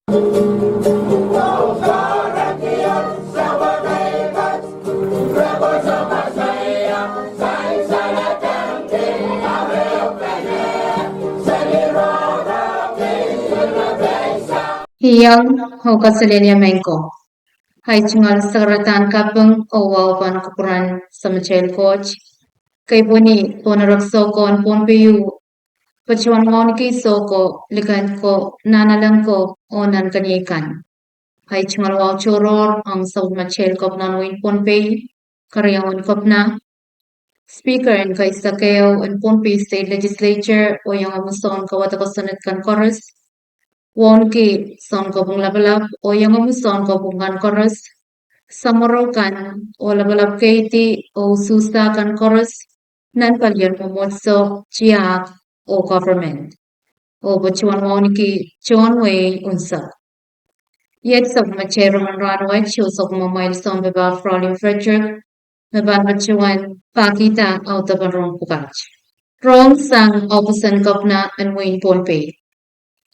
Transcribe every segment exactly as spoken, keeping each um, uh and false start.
Iang oh kaselehlie mehn ko. Ahi tungoal sakaradahn kaping oh wahu pahn kupwuren Samatail Koht. Kei pwehni Pohnpei, Sohko en Pohnpei, patohwan wauneki Sohko, likend ko, nahnalek ko, oh nan keniei kan. Ahi tungoal wahu tohrohr ong sapwellimatail Kepina en wehin Pohnpei, Keriau en Kepina, Speaker en Kaisakeo en Pohnpei State Legislature, oh iangahki sounkawada kosonned kan koaros, wauneki Sounkopwung Lapalap oh iangahki sounkopwung kan koaros, samworo kan oh lapalap keidi oh usuhsa kan koaros nan palien mwomwohdiso, tiahk oh government. Oh patohwan wauneki tohn wehi unsek. Iet sapwellimatail rongen rahn wet oh sapwellimamwail sounpapah Fraulein Frederick, me pahn patohwan pahkihda audepen rohng pwukat. Rohng sang ohpis en Kepina en wehin Pohnpei.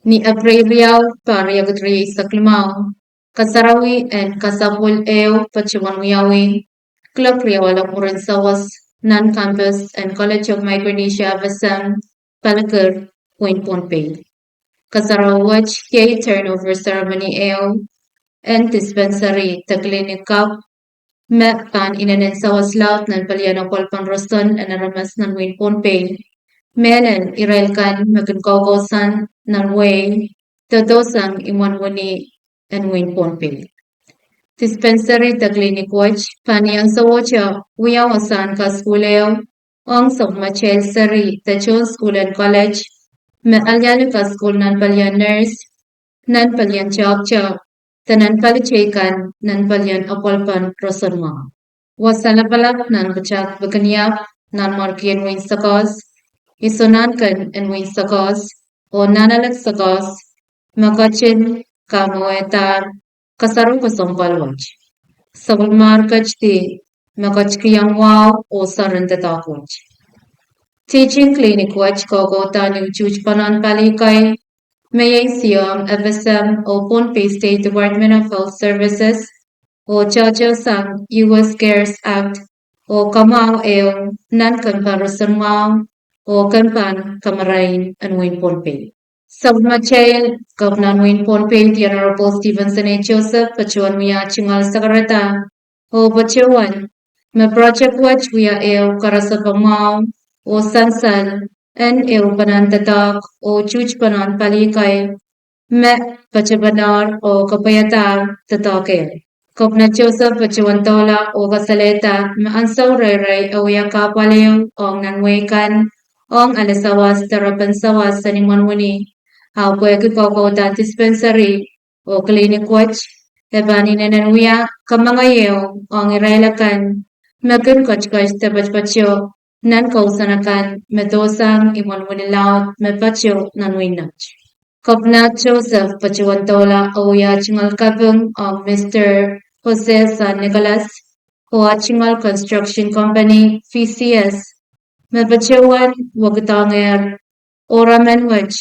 Ni April riau, pahr riekid rieisek limau, kasarawi en kasapwil ehu patohwan wiawi kuloak riau alap mwurin sawas nan campus en College of Micronesia, FSM, Palikir, wehin Pohnpei. Kasarawi wet iei turnover ceremony ehu en dispensary de clinic kapw me pahn inenen sawas laud nan palien apwalipen roson en aramas nan wehin Pohnpei, mehlel irail kan me kin koukousoan nan wehi, doadoahk sang imwen wini en wehin Pohnpei. Dispensary de clinic wet pahn iang sohte wiawi sang kasukuhl ehu ong sapwellimatail seri de tohn sukuhl en college, me alialu kasukuhl nan palien nurse, nan palien doctor, de nan pali teikan nan palien apwalipen roson mwahu. Wasa lapalap nan pwutak Pikiniap, Nanmwarkien Wein Sokehs, Iso Nahnken en Wein Sokehs, oh Nahnalek Sokehs, me ketin kamwehwehdahr kasarawi kesempwal wet. Sapwellimar ketidi me ketikihong wahu oh soaren doadoahk wet. Teaching clinic wet kokoudohng utuht pahn pali kei, me iei Siom FSM oh Pohnpei State Department of Health Services, oh tohtohsang US CARES Act, oh kamwahu ehu nan kempen roson mwahu, oh kempen kamarain en wehin Pohnpei. Sapwellimatail Kepina en wehin Pohnpei, The Honorable Stevenson A. Joseph, patohwan wia tungoal sakarada, oh patohwan me project wet wia ehu karasepe mwahu oh sansal en ehu pahn doadoahk oh utuht pahn pali kei, me patohwan oh kapwaiadahr doadoahk ehu. Kepina Joseph patohwan doula oh kasalehda me ansou rairai e wia kahpwal ehu ong nan wehi kan, ong ale sawas de repen sawas en imwen wini, ahpw pwehki kokoudohng dispensary oh clinic wet, e pahn inenen wia kamangaieu ong irail akan me kin ketiket de patopato nan kousoan akan me dohsang imwen wini laud me pato nan wehi Pohnpei. Kepina Joseph patohwan doula oh wia tungoal kaping ong Mister Jose San Nicolas oh ah tungoal construction company, VCS, me patohwan wekidongehr ohl emen wet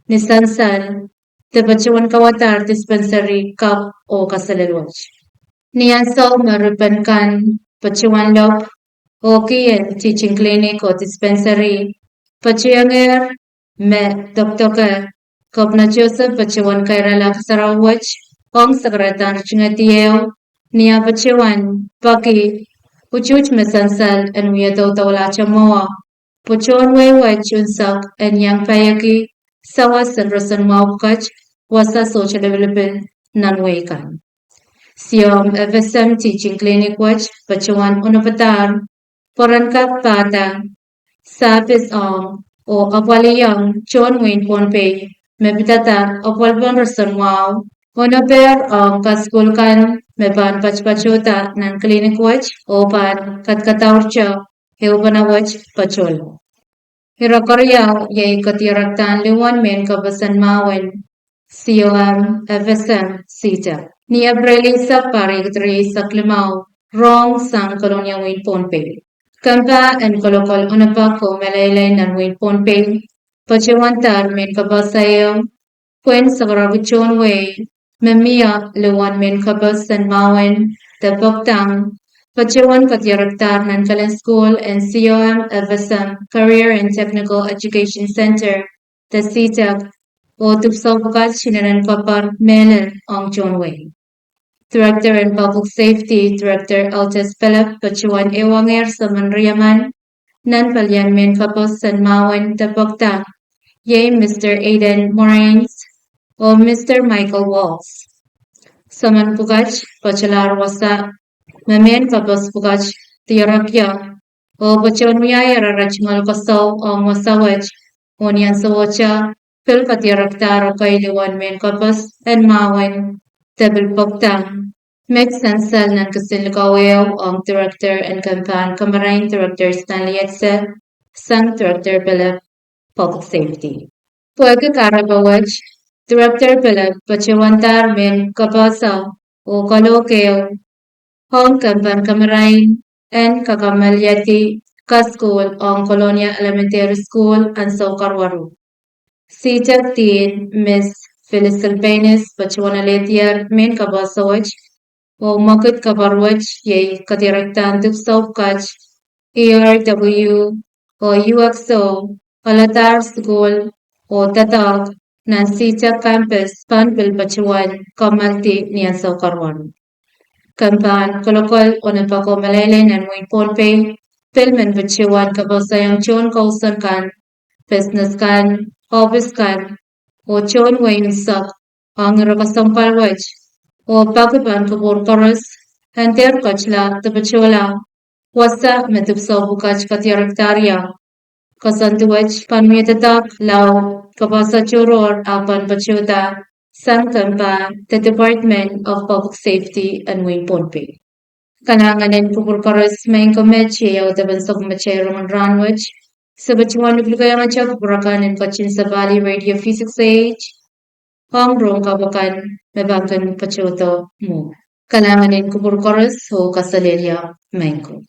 ni sansal, de patohwan kauwadahr dispensary kapw oh kaselel wet. Ni ansou me ripen kan patohwan lop, oh kien teaching clinic oh dispensary patohwangehr me dokdoke, Kepina Joseph patohwan kairala kasarawi wet ong sakaradahn ritingedi ehu, ni ah patohwan peki utuht me sansal en wia doudoulahte mwowe, pwe tohn wehi wet unsek en iang paieki sawas en roson mwahu pwukat, wasa sohte lipilipil nan wehi kan. Siom FSM teaching clinic wet patohwan onopadahr pwe ren kak pahda, sapis ong, oh apwaliong tohn wehin Pohnpei me pidada apwalipen roson mwahu, onopehr ong kasukuhl kan me pahn patopatohda nan clinic wet oh pahn kadkadaurte ehupene wet patohla. Ire keriau iei kediarekdahn luhwen mehn kapasen mahwen, Siom FSM CETA. Ni April eisek, pahr riekid rieisek limau, rohng sang Kolonia, wehin Pohnpei. Kempa en kolokol onopak oh meleilei nan wehin Pohnpei patohwandahr mehn kapas ehu, pwehn sakaraki tohn wehi, me mie luhwen mehn koaposen mahwen de poakdang, patohwan kadirekdahr nan kelen sukuhl en C O M F S M, Career and Technical Education Center, de C Tech, oh dipwisou pwukat inenen kapar mehlel ong tohn wehi. Director en Public Safety, Director Eltes Philip, patohwan ehuangehr soamwen riemen nan palien mehn koaposen mahwen de poakdang, iei Mister Aiden Morains oh Mister Michael Walls. Soamwen pwukat patalahr wasa me mehn koapos pwukat diarek ie, oh patohwan wiahier ara tungoal koasoi ong wasa wet, oh ni ansou wet pil kadirekdahr ekei luhwen mehn koaposen mahwen de pil poakdang, met sansal nan kisin likaweo ong Director en Kempahn Kamarain, Director Stanley Etse, sang Director Philip, Public Safety. Pwehki kahrepe wet, Director Philip patohwandahr mehn koaposo oh kalohk ehu ong Kempahn Kamarain en kakameliedi kasukuhl ong Kolonia Elementary School ansou karuwaru. C Tech Dean Miss Phyllis Silvanus patohwan alehdier mehn koaposo wet, oh mwekid kapar wet iei kadirekdahn dipwisou pwukat, E R W oh U X O, aladahr sukuhl oh doadoahk nan C Tech campus pahn pil patohwan kammeldi ni ansou karuwaru. Kempahn kolokol oh nepeko meleilei nan wehin Pohnpei pil men patohwan koaposoiong tohn kousoan kan, business kan, ohpis kan, oh tohn wehi unsek ong ire kesempwal wet, oh peki pahn kupwur koaros en dehr ketila de patohla wasa me dipwisou pwukat kadirekdahr ie. Koasoandi wet pahn mie doadoahk lao koaposo tohrohr ahpw pahn patohda sang Kempahn de Department of Public Safety en wehin Pohnpei. Kalahngan en kupwur koaros maing ko met, iei audepen sapwellimatail rongen rahnwet. Se patohwan lukilukiengehr kupwur akan en ketin sapahl Radio V six eight ong rohng kapw akan me pahn kin patohdo mwo. Kalahngan en kupwur koaros oh kaselehlie maing ko.